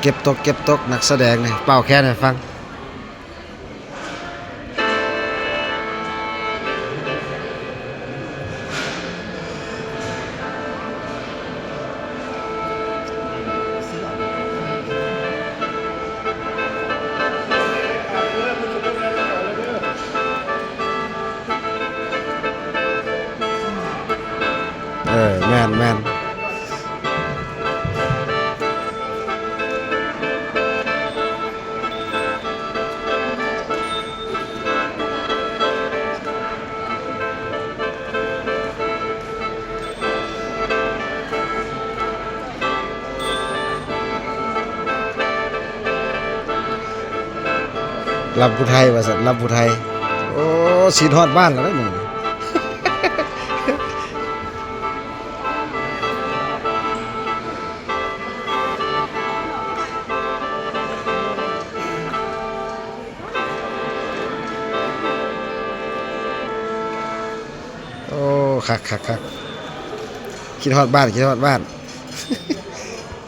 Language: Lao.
ເກັບຕົກ ເກັບຕົກ ນັກສະແດງນີ້ເປົ່າແຄນໃຫ້ຟັງ. ເອີ ແມ່ນໆ. ລຳຜູ້ໄທວ່າຊັ້ນ ລຳຜູ້ໄທ. ໂອ້ ຊິຮອດບ້ານແລ້ວເດ້ມື້ນີ້. ໂອ້ ຄັກໆໆ ຄິດຮອດບ້ານ ຄິດຮອດບ້ານ.